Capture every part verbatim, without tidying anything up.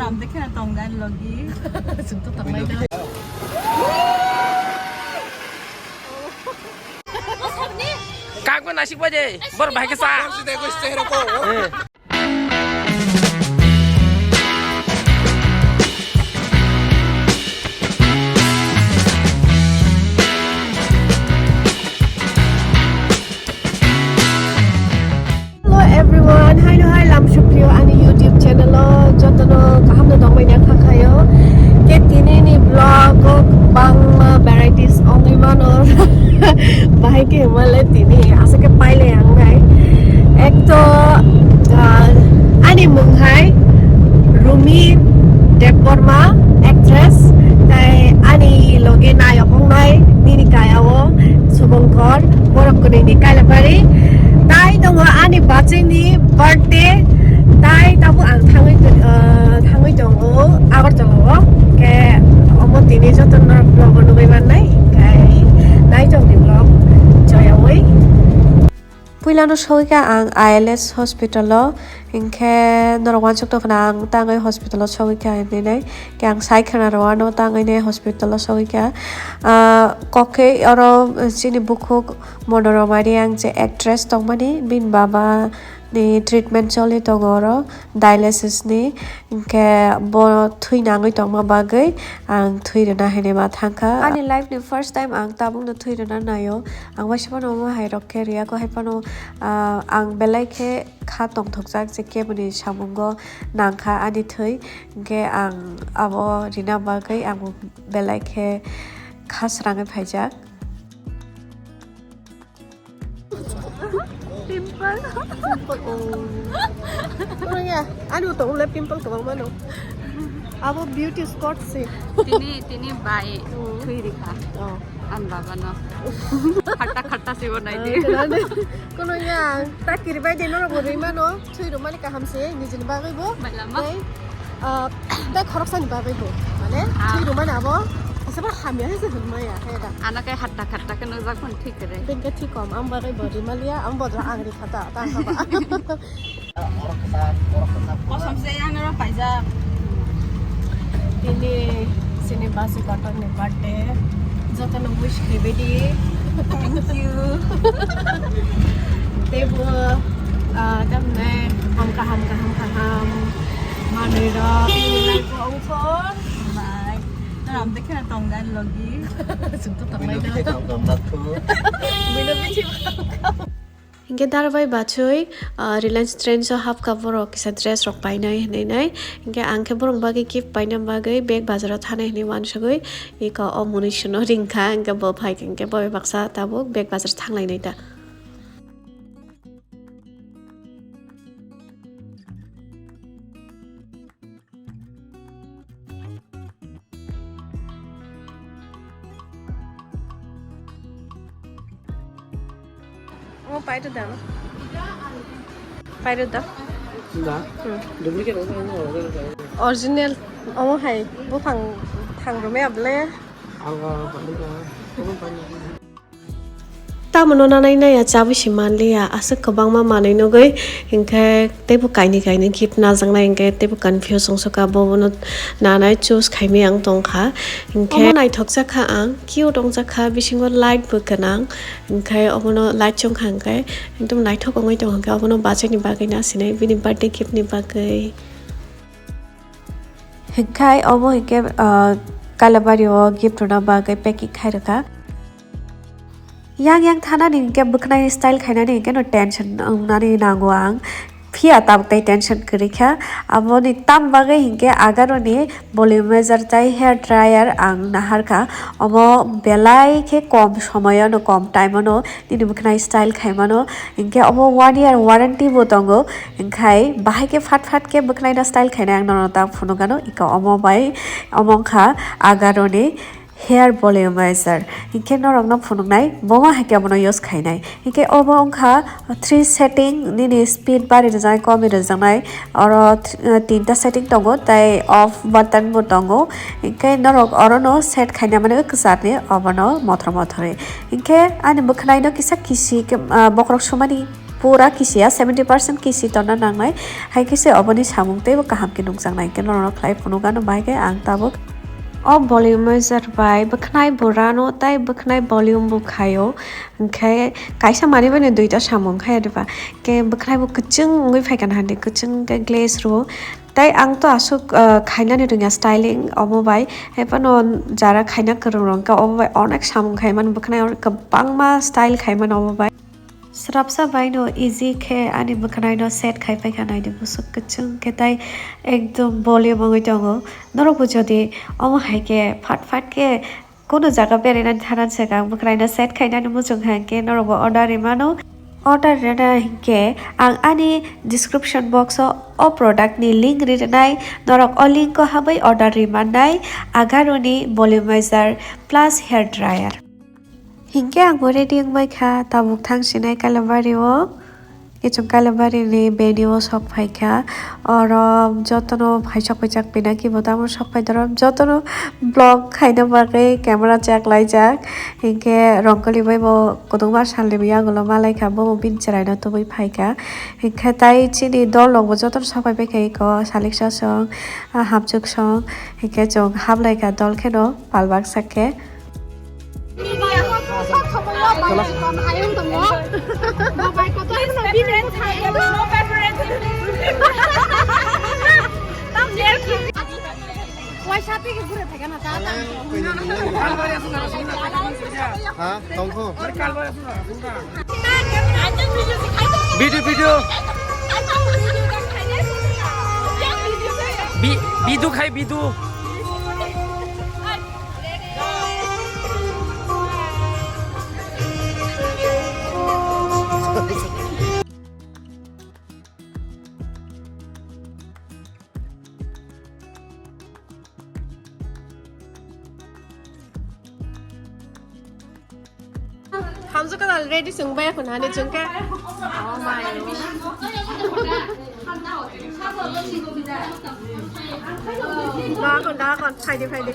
Ang dekhe na tong dan logi. Sung to tong lai da. Kagbo nasik ba de, bor bahai khe sa. Eh. Hello everyone, hai no hai lam sukriyo ani YouTube channel o jotono kaham no tongbai na kha khayo. Ke tini ni vlog o bangma varieties ongwi mano. Bahai ke himale tini asa ke paile ang nai. Ek to, ah, ani mung hai Rumi Debbarma, actress, tai ani loge nayok wngnai nini kaya o Subhankar, borok kwnwi ni Kailabari. Tai tongo ani bachwi ni birthday, tai tabuk ang thangwi, ah, thangwi tongo Agartala o. Khe omo tini joto norok vlog o nugwi mannai, khe nai tong di vlog joyawi. Puilano sogwi kha ang I L S hospital o, hinkhe norok uansuk tongkha na ang tangwi hospital o sogwi kha hinwi nai. Khe ang sai khwna rw ano tangwi nai hospital o sogwi kha. Ah, kok khe oro chini bukhuk Monorama Reang je actress tongmani, bini baba ni treatment choli tongo oro. Dialysis ni, hinkhe bo thwi nangwi tongma bagwi ang thwi rwna hinwi ma thangkha. Ani life ni first time ang tabukno thwi rwna naio. Ang waisa phano omo hai rok khe riya kho, hai phano, ah, ang belai khe kha tongthokjak je keboni samungo nangkha ani thwi. Hinkhe ang abo rina bagwi ang belai khe kha srangwi phaijak. Pimple. Pimple, oh. Ano ya, ano to, wala pimple ka bang mano. Abo beauty spot si. Tini, tini bai, hmm, thui rikha. Oh. An baba no. Khatta, khatta si bo nai di. Ah, kenapa? Kono ya, tak kiri bai de no, bo ri mano. Thwi rwmani kaham se, nijini bagwi bo. Bai lama. Tei, ah, tei khoroksani bagwi bo. Mane, ah, thwi rwmani abo, asa ba hamya se hwnma ya, khe da. Ano khe hatta khatta khe nujak phano thik khe re. Bengke thik kom, ang bagwi bo rimaliya, ang bodol ang ri khata, ta haba. Kosom se yang ro paijak. Tini sini basi kotor ni birthday. Jotono wish khaibadi. Thank you. Teibo, ah, tamne ham kaham, kaham, kaham manwi rok nini life o ongkho. Bye. Ram de khena tongdan logi. Sung to tong lai da. Buino bithi tong tong da thu. Buino bithi tong tong. Hinkhe Darabai bachwi, ah, Reliance Trends o hapkha borok kisa dress rok painai hinwi nai. Hinkhe ang khe borok bagwi gift paina bagwi bag bazar o thanai hinwi uansugwi eko o mwnwi suno ringkha. Hinkhe bo phaikha hinkhe bo bai baksa tabuk bag bazar thanglainai ta. Omo pairwda. Pairwda. Da. Hmm. Duplicate omo, omo, omo, omo. Original. Omo hai buphang thang rwmaya bwle. Ang, ah, pairwda. Omo pairwda. Tamoni nanai naiya chabwi se manliya, aswk kwbangma manwi nugwi, hinkhe teibo kainwi kainwi gift najaknai, hinkhe teibo confuse wngsukkha, bobono nanai choose khaimwi ang tongkha. Hinkhe omo naithokjakha ang, cute wngjakha, bisingo light bo gwnang, hinkhe obono light chongkha hinkhe ekdom naithok wngwi tongo, hinkhe obono bachai ni bagwi nasinai, bini birthday gift ni bagwi. Hinkhe omo hinkhe, ah, Kalabari o gift rwna bagwi packing khai rwkha. Yang yang thanani hinkhe bwkhnai style khainani hinkhe no tension wngnani nango ang. Phiya tabuk tei tension kwrwi kha. Aboni tam bagwi hinkhe agaroni volumizer tei hair dryer ang naharkha. Omo belai khe kom somoyono, kom time-ono nini bwkhnai style khaimano. Hinkhe omo one year warranty bo tongo. Hinkhe bahai khe phat phat khe bwkhnai no style khainai ang nono ta phunukgano. Iko omo bai omo wngkha agaroni hair volumizer. Hinkhe norokno phunuknai, bo ma hai khe abono use khainai. Hinkhe obo wngkha three setting, nini speed bari rwjaknai, komi rwjaknai. Oro th-, tinta setting tongo, tei off button bo tongo. Hinkhe norok orono set khaina mani kwchar ni, obono mothor mothorwi. Hinkhe ani bwkhwnai no kisa kisi khe, ah, bokhorok sumani Pura kisiya seventy percent kisi tonna nangnai, hai khe se oboni samung teibo kaham khe nukjaknai, hwnkhe norok khlai phunukgano bahai khe ang tabuk. O volumizer bai bwkhnai bo rano tei bwkhnai volume bo khaio, hwnkhe kaisa manwi bai no duita samung khai diba, khe bwkhnai bo kwchwng wngwi phaikha na hwndi, kwchwng khe glaze rwo. Tei ang to aswk, ah, khainani rwngya styling omo bai, hai phano jara khaina kwrwng rok hwnkhe omo bai onek samung khai mano, bwkhnai kwbangma style khai mano omo bai. Swrapsa bai no easy khe ani bwkhnai no set khai paikha, naidi bwswk kwchwng khe tai ekdom volume wngwi tongo. Norok bo jodi omo hai khe phat phat khe kunu jaga beraina thana swkang bwkhnai no set khainani muchung hai khe norok bo order rimano. Order rina hinkhe ang ani description box o o product ni link rinai, norok o link o habwi order rimannai Agaro ni volumizer plus hair dryer. Hinkhe ang bo ready wngbai kha, tabuk thang sinai Kalabari o. Kichung Kalabari ni venue o sok phai kha. Oro jotono phai sok phai chak pinaki bo tamo sok phai doro. Jotono vlog khaina bagwi camera chek lai jak. Hinkhe Rongkoli bai bo kwdwngma salni yagulo malai kha, bo bo bini chwrai no tubui phai kha. Hinkhe tai chini dol rok bo jotono sok phai bai kha eko Saliksa song, ah, Hamchuk song. Hinkhe chwng hap lai kha dol kheno pal baksa khe. Ha, tongkho. Video, video. Bi-, bidu khai, bidu. Hamjwk kwtal ready chwng bai khun hani chwng khe. Oh my. Dakon, dakon, phaidi, phaidi.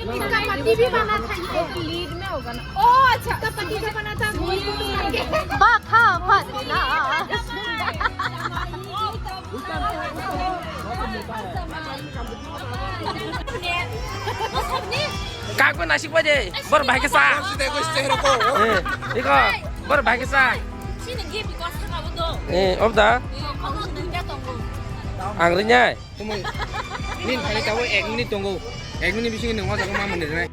इसका पति भी बना था ये। लीड में होगा ना। ओ अच्छा, इसका पति भी बना था। Ba kha phat na. Kak bo nasik baje. Bor bahai khe sa. Eh, iko. Bor bahai khe sa. Eh, obda. Ang rinyai. Tumui. Nin thani tabo ek minute tongo. Ek minute bisingo nung o jaga ma mani rinai.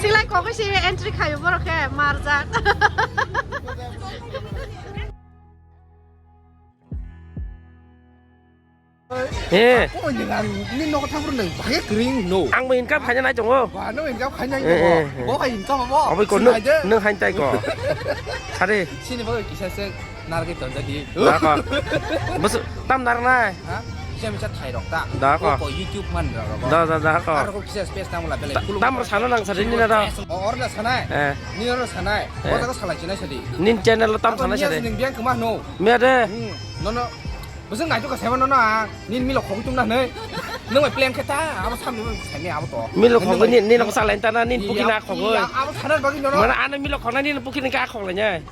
Silai kogwi se entry khayo borok khe marjak. Eh. Oy, nang, ni nogo thangphuru nang, bahai kring no. Ang bo income khaina nai tongo. Ba, no income khaina nai tongo. Eh, eh, eh. Bo hai income abo. Obo ko nung, nung hain tai ko. Sare. Sini bo kisa se nargi tonjadi. Da ko. Bus tam nar nai. Ha? Kisa misa thai rok ta. Da ko. Ko YouTube man rok. Da, da, da ko. Aro ko kisa space tang la bele. Tam sana nang sare ni na da. Or na sanai. Eh. Ni or sanai. O jaga salai chinai sadi. Nin channel tam sanai sare. Ning biang kema no. Mia de. Hmm. No, no. Bwswk naitukha saimano no ang, nini milok khogwi tongna hinwi. Nwng bai plan khe ta, abo samni saimani abo to. Milok khogwi ni, nini kwchak laini tana, nini pukhirni a khogwi. Abo sana bagwi nono. Mane ano milok khogna nini pukhirni khe a khoglainai.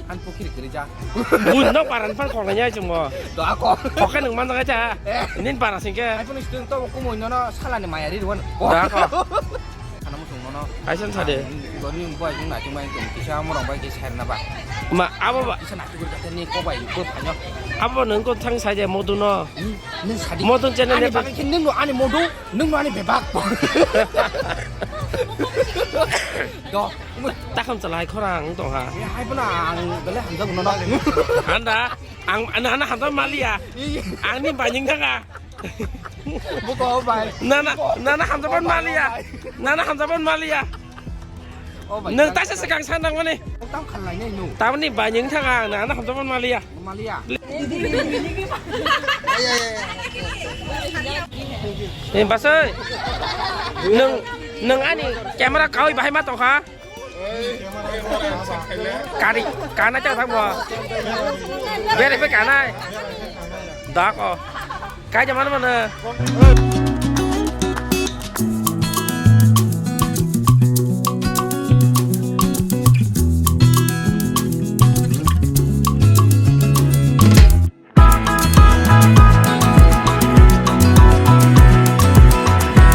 Ani pukhirni kwrwi jak. Buino paran phan khoglainai chwngbo. To ako. Khokhe nwng manjakha cha. Eh. Nini para singkhe. Ai phone student to kumui nono salani maya ri rwan. To ako. Ano muchung nono. Kaisa wngsa de. Boni bai nung naitong bai tong kisa morong bai kisa herna ba. Ma, abo ba. Kisa naitong bai ni ko bai ko thanyo. Abo nung ko thang sa de modu no. Hmm, nung sadi. Modu channel ni bagwi khe nung no ani modu, nung no ani bebak. Do. Takham chalai khorang tong ha. Ya hai bana ang bele hamjak nono. Handa, ang ana ana hamjak maliya. Iya. Ang ni banying thanga. Buko bai. Nana, nana hamjaban maliya. Nana hamjaban maliya. Oh bai. Nang taisa sekang sanang mani. Tam khalai nai nu. Tamni banying thang ang nana hamjaban maliya. Maliya. Eh, basai. Nang, nang ani camera kawi bahai ma tongkha. Kari, kana chak thang bo. Bere pe kana. Dak o. Kai jaman mana.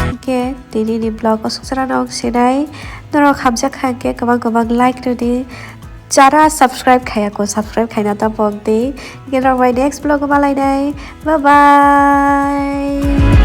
Hingke tini ni vlog o sukchara no sinai norok hamjak kha hingke kwbang kwbang like rwdi, jara subscribe khayako subscribe khaina ta bok di, hingke norok bai next vlog o malainai, bye bye.